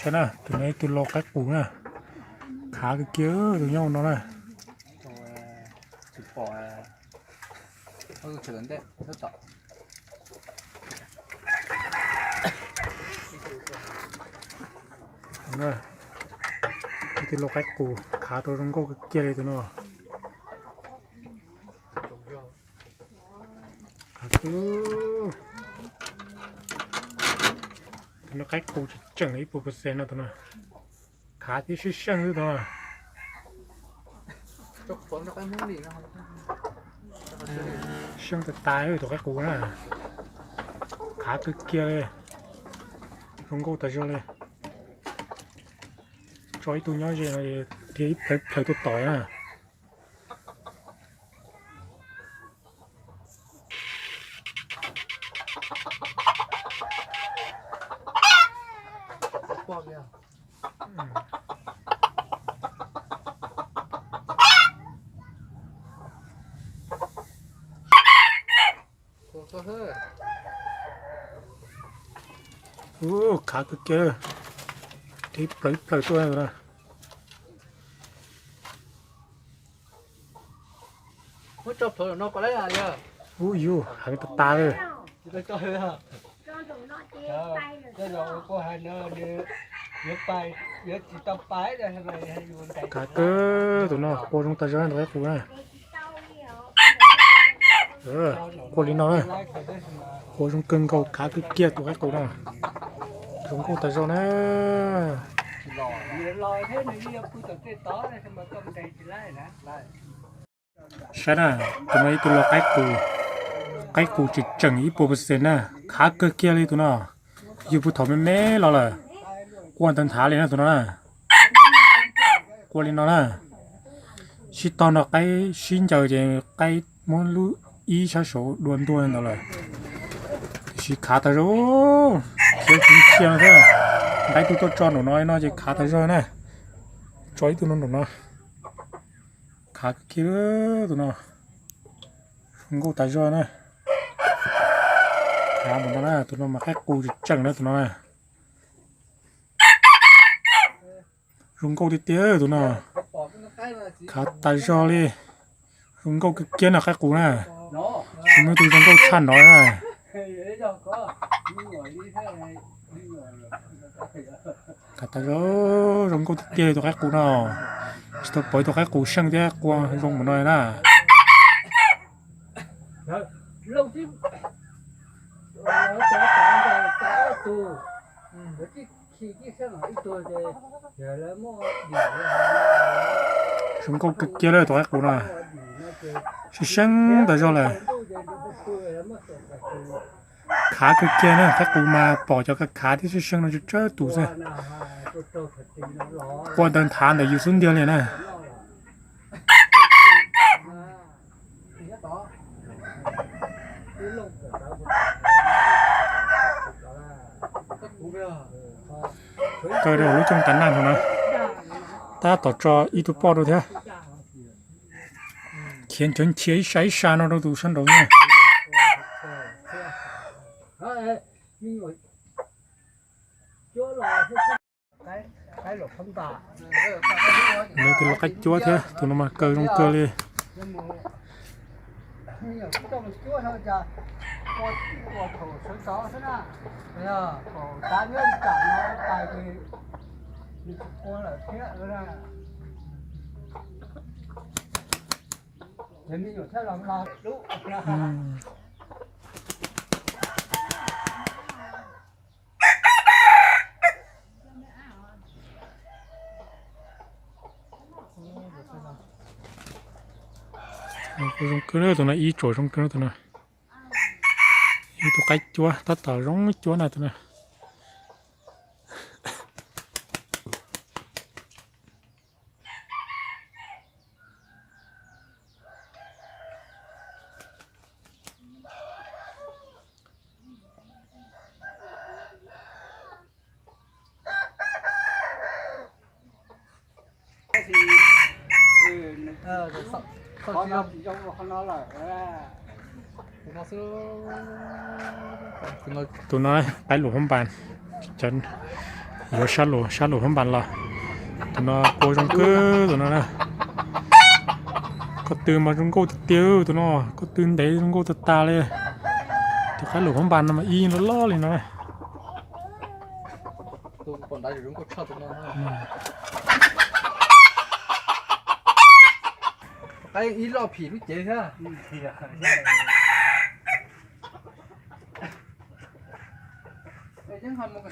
Saib na, tus no ib tug lau qaib qus na, khav kawg kiag tus nyob no na. Ib tug lau qaib qus khav tau zoo nkauj kawg kiag li tus no. Tus no qaib qus tseem tseem ib puas percent no tus no. Khav thiab seej seej xwb tus no. Seej tas tas tus qaib qus na. Khav kawg kiag li. Zoo nkauj tas zog li. Tso ib tug nyob ze no thiaj ib plhaw plhaw tuaj tom na. Ub, khav kawg kiag, ib plhaw ib plhaw tuaj na. Ub, yus heev tas tas li. Khav kawg tus no, qua zoo tas zog tus qaib qus na. Qua li no na. Qua zoo kawg nkaus, khav kawg kiag tus qaib qus no. Zoo nkauj tas zog na. Saib na, tus no ib tug lau qaib qus, qaib qus tseem tseem ib puas percent na, khav kawg kiag li tus no. Yug puag thaum me me los lawm, qua ntawd nthav li na tus no na. Qua li no na, sib tog no qaib sib ncaws ces qaib muab lub ib sab saud dua ntuag ntawd lawm. Tiam sis khav tas zog, khiav tsis ntsia no thiab. Nqa ib tug tuaj tso nraum no no ces khav tas zog na. Tso ib tug no nraum no. Khav kiag tus no, zoo nkauj tas zog na. Khav mus no na, tus no mas qaib qus tseem tseem na tus no na. Zoo nkauj tiag tiag tus no. Khav tas zog li. Zoo nkauj kawg kiag no qaib qus na. Tsis muaj tus zoo nkauj tshaj no na. Khav tas zog, zoo nkauj tiag tiag tus qaib qus no. Tsis tau pom tus qaib qus seej thiab qua zoo mus no na. Zoo nkauj kawg kiag lawm tus qaib qus no. Seej seej tas zog lawm. Khav kawg kiag na, qaib qus mas pom cov khav khav thiab seej seej no tsawg tsawg tus xwb. Qua ntawd nthav ntawm yus xub ntiag li na. Kaw rau lub cooj tas naj no na. Tab tom tso ib tug poj rau thiab. Khiav nchov nchiav ib sab ib sab no rau tus sab nraud na. Nws tus lau qaib cuab thiab, tus no mas kaw zoo kawg li. Zoo kawg tus no, ib tsuam zoo kawg tus no. Ib tug qaib cuab tab tom zoo cuab na tus no. Tus no qaib lus hoob npas, cov Yuav sab lus, sab lus Hmoob Npas los. Tus no qua zoo kawg tus no na. Ko tw mas zoo nkauj tiag tiag tus no, ko tw ntev zoo nkauj tag tas li. Tus qaib lus Hmoob Npas no mas ib loj loj li no na.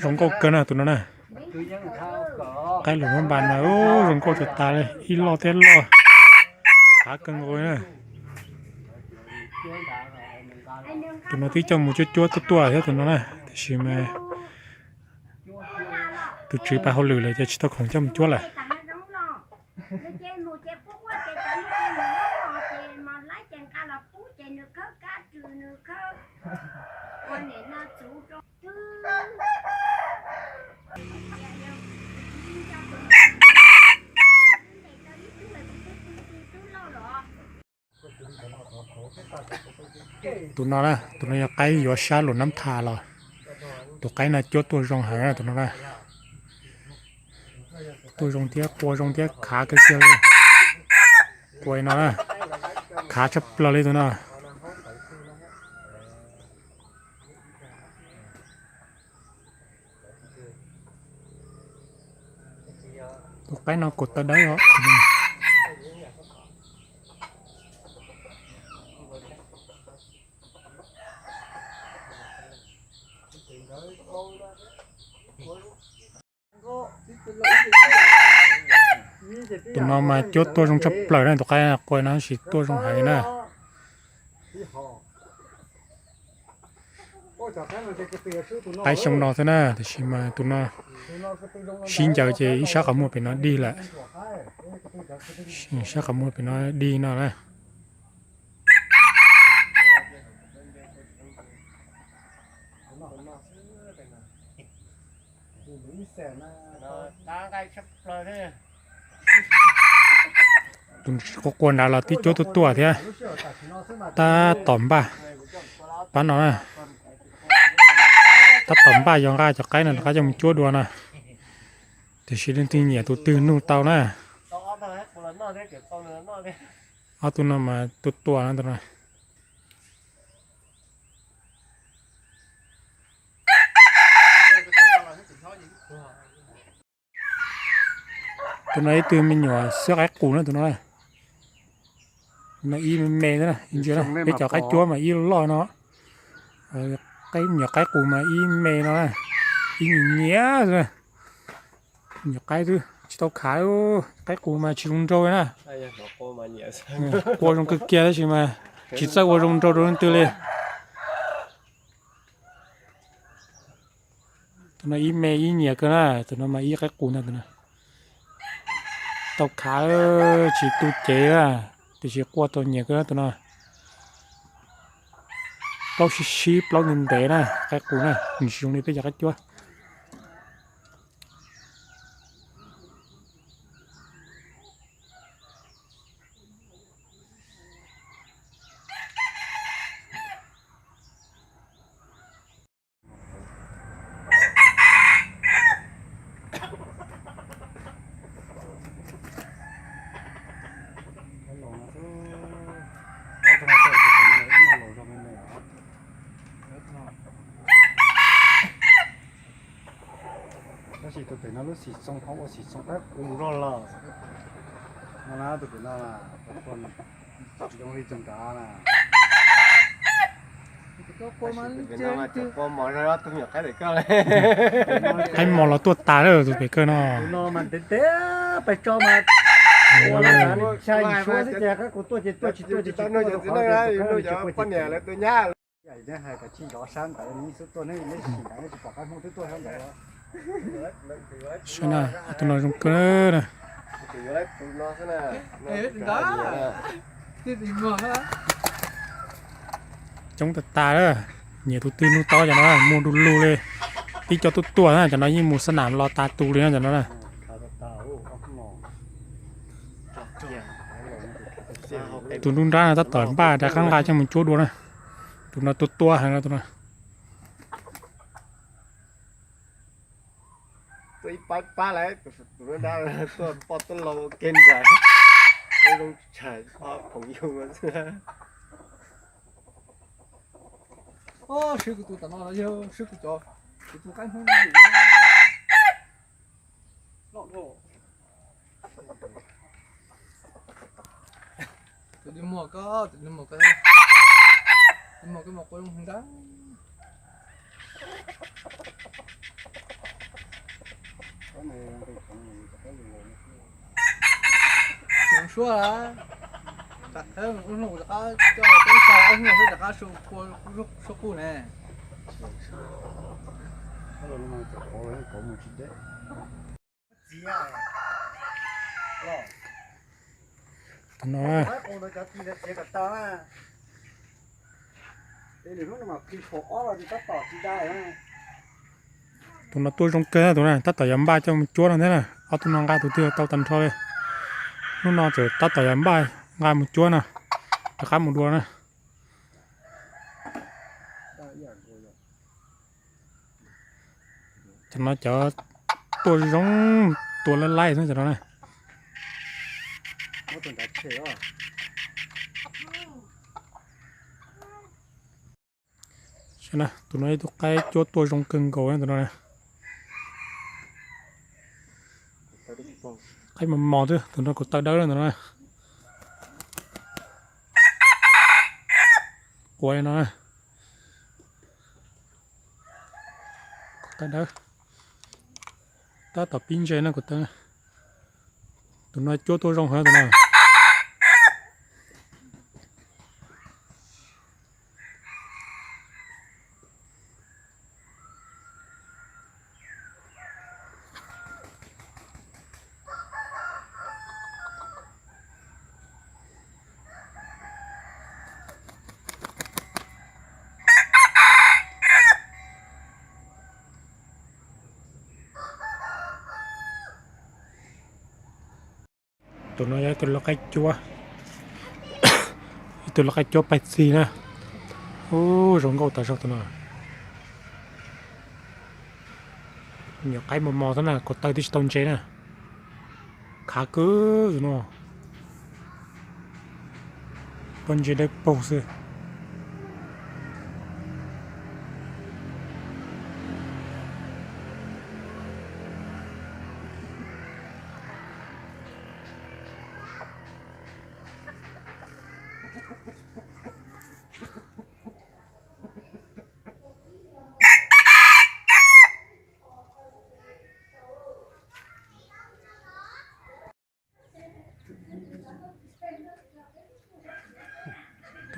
Zoo nkauj kawg na tus no na. Qaib lus Hmoob Npas mas zoo nkauj tag tas li, ib loj thiab loj, khav kawg nkaus na. Tus no twb coj mus cuab cuab tuaj tuaj thiab tus no na, tiam sis mas tus tswv pab hauj lwm lawm ces tsis tau khoom coj mus cuab lawm. Tus no na, tus no yog qaib yuav sab lus Nab Thas los. Tus qaib no cuab tuaj zoo heev na tus no na. Tuaj zoo thiab qua zoo thiab khav kawg kiag li. Qua no na, khav tshaj plaws li tus no. Tus qaib no kuv taw dawb os. Tus no mas cuab tuaj zoo tshaj plaws na, tus qaib qua no sis tuaj zoo heev na. Qaib xyoo no xwb na, tiam sis mas tus no sib ncaws ces ib sab qhov muag pem no dig lawm. Sab qhov muag pem no dig no na. Tus qua nrad los twb cuab tuaj tuaj thiab. Tab tom npaj, pab no na, tab tom npaj yuav nqa cov qaib no rov qab coj mus cuab dua na. Tiam sis leej twg nyiam tus twg nug tau na. Ob tug no mas tuaj tuaj na tus no. Tus no ib tug me nyuam xwb qaib qus na tus no. Ib me me, peb cov qaib cuab mas ib loj no. Qaib nyuam qaib qus mas ib me no, ib nyiam nyiam. Nyuam qaib twb tsis tau khav, qaib qus mas tsis zoo nraug na. Qua zoo kawg kiag tab sis mas tsis txawj ua zoo nraug rau leej twg li. Tus no ib me ib nyiam kawg na, tus no mas ib qaib qus ntag tus no. Tau khav tsis tu cev na, tiam sis qua tau nyiam kawg na tus no. Plaub sib sib plaub ntev ntev na, qaib qus na, nws tsis zoo li peb cov qaib cuab. Tab sis tus pem no lub xim xoo hauv ua xim xoo qaib qus zog los. No na tus pem no zoo li tus nrad na. Qaib mos los tuaj tas lawm tus pem kawg no. Tus no mas ntev ntev pais tso mas ua xya yim suab xwb ces qaib qus tuaj ces tuaj tsis tuaj ces tsis tuaj rau qhov no ces poj niam lawv tus nyab. Hais kav tsij zov sab ntawd, neb xub tuaj neb sim ntawd neb tsis pom qaib Hmoob twb tuaj sab ntawd. Saib na, tus no zoo kawg na. Coob tag tas lawm, nyiam tus twg nug tau cov no, muag du lug li. Tib co tuaj tuaj na, cov no yeej mus xab nam los tas tus li na cov no na. Tus nruab nrab no tab tom npaj rov qab nqa coj mus cuab dua na. Tus no tuaj tuaj heev no tus no. Tuaj ib pab pab lawm, tus dab tuaj poj tuaj lau ua ke nrad, zoo tshais phoom yug xwb. Swb kuv tus tam no los yog swb kuv cov, kuv tus qaib Hmoob no loj dhau. Tus li muag ko, tus li muag ko, li muag ko mas qua zoo heev ntag. Tsis zoo suab lawm. Tsam qab ub hnub kuv rov qab coj teb xa, ub hnub rov qab suab qub ne. Tus no, tus no tuaj zoo kawg, tus no tab tom yuav npaj coj mus cuab no thiab na. Ob tug no nqa tus twg tau tag nrho li. Hnub no tseem tab tom yuav npaj nqa mus cuab no, rov qab mus dua na. Cov no cov tuaj zoo, tua laib laib xwb cov no na. Tus no ib tug qaib cuab tuaj zoo kawg nkaus tus no. Qaib mos mos xwb, tus no kuv taw dawb tus no. Qua no, kuv taw dawb, tab tom pib ntses no kuv taw. Tus no cuab tuaj zoo heev tus no. Tus no yog ib tug lau qaib cuab, ib tug lau qaib cuab paib txig na. Ub, zoo nkauj tas zog tus no. Nyuam qaib mos mos xwb na, kuv taw twb tsis tau ntses na. Khav kawg tus no, pob ntseg dawb paug xwb.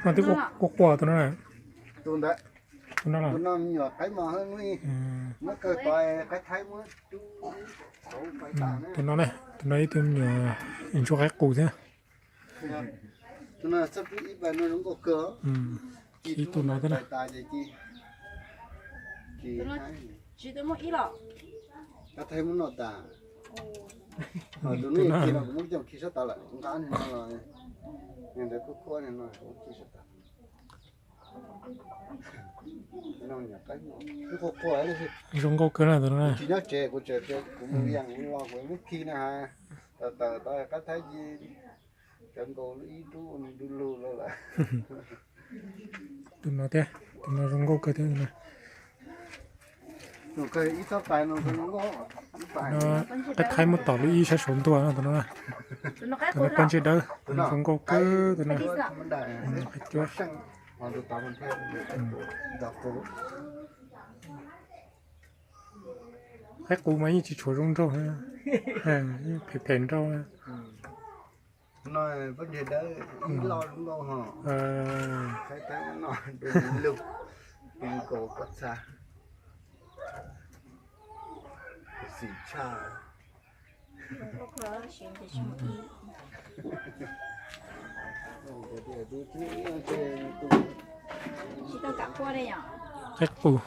Tus no twb quaj quaj tus no. Tus no, tus no me nyuam qaib mos, muab kawg tau qaib thaib muab. Tus no ne, tus no ib tug me nyuam ntsuag qaib qus thiab. Tus no txawj pub ib pab no zoo nkauj kawg. Ib tug no thiab na. Qaib thaib muab noj tas. Tus no khi no kuv muab coj khi sab tod lawm, nqa no los, ntawd kuj khuab no kuv khi sab tod. Zoo nkauj kawg na tus no. Tsis nyob tsev, kuv tseem, kuv mus yas kuv los kuv muab khi na has. Tawm tawm tau qaib thaib ci, cov nkaus ib nrub du lug lawm. Tus no thiab, tus no zoo nkauj kawg thiab. Qaib thaib muab tom lub ib sab saud ntua no tus no. Tus no pob ntseg dawb, tus no zoo nkauj kawg tus no. Qaib cuab. Qaib qus mas yeej tsis tshuav zoo nraug, phem phem nraug. Pob ntseg dawb ib loj zoo nkauj ho. Qaib thaib muab noj du lug, nkaus pob txha. Xim tshaj. Qaib qus,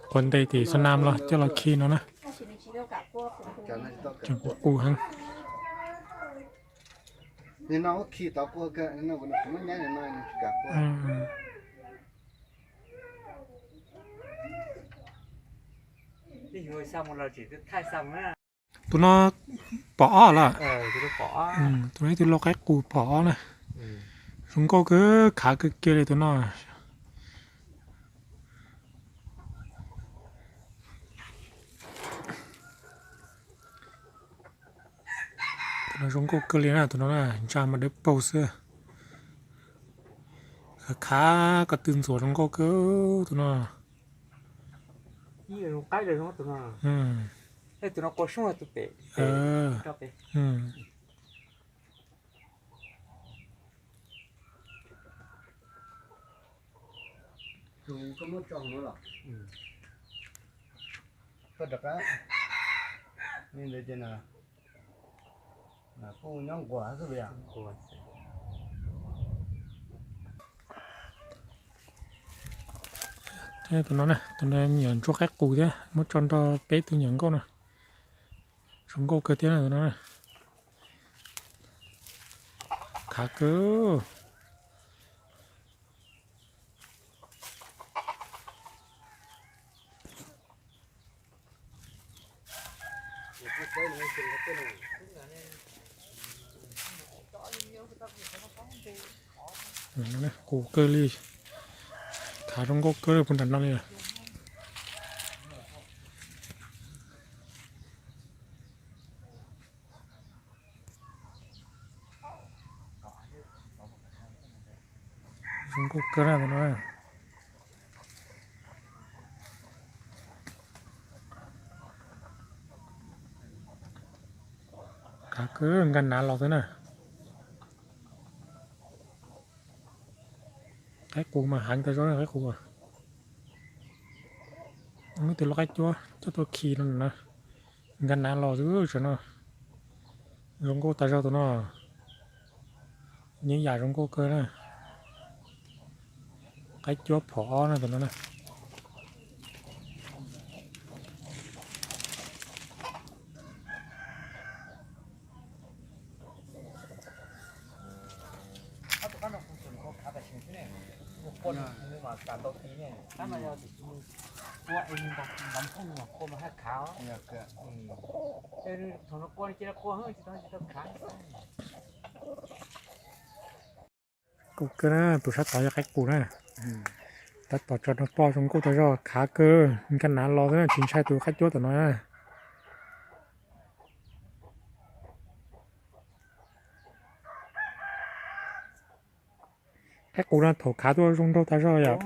quav ntes tim xa nas los coj los khi no na. Tseem qus qus heev. Tus no pom ob lawm. Tus no ib tug lau qaib qus pom ob na. Zoo nkauj kawg, khav kawg kiag li tus no. Tus no zoo nkauj kawg li na, tus no na, ntsa mas dawb paug xwb. Khav khav ko tw ntxuav zoo nkauj kawg tus no. Tus no, tus no me nyuam ntsuag qaib qus thiab, muab tso nrog peb tug nyuam nkauj no. Zoo nkauj kawg thiab tus no. Khav kawg. Qus kawg li. Khav zoo nkauj kawg puag nram no li. Zoo nkauj kawg na tus no. Khav kawg, nkag nav los xwb na. Qaib qus mas heev tas zog qaib qus. Muaj ib tug lau qaib cuab coj tuaj khi no na. Nkag nav los xwb tam no. Zoo nkauj tas zog tus no. Nyob yam zoo nkauj kawg na. Qaib cuab phom ob na tus no na. Zoo nkauj kawg na, tus sab tod yog qaib qus na. Tab tom tso nrog poj zoo nkauj tas zog khav kawg, nkag nav los xwb na, tsis ntshai tus qaib cuab tom no na. Qaib qus no thaum khav tuaj zoo nraug tas zog yom.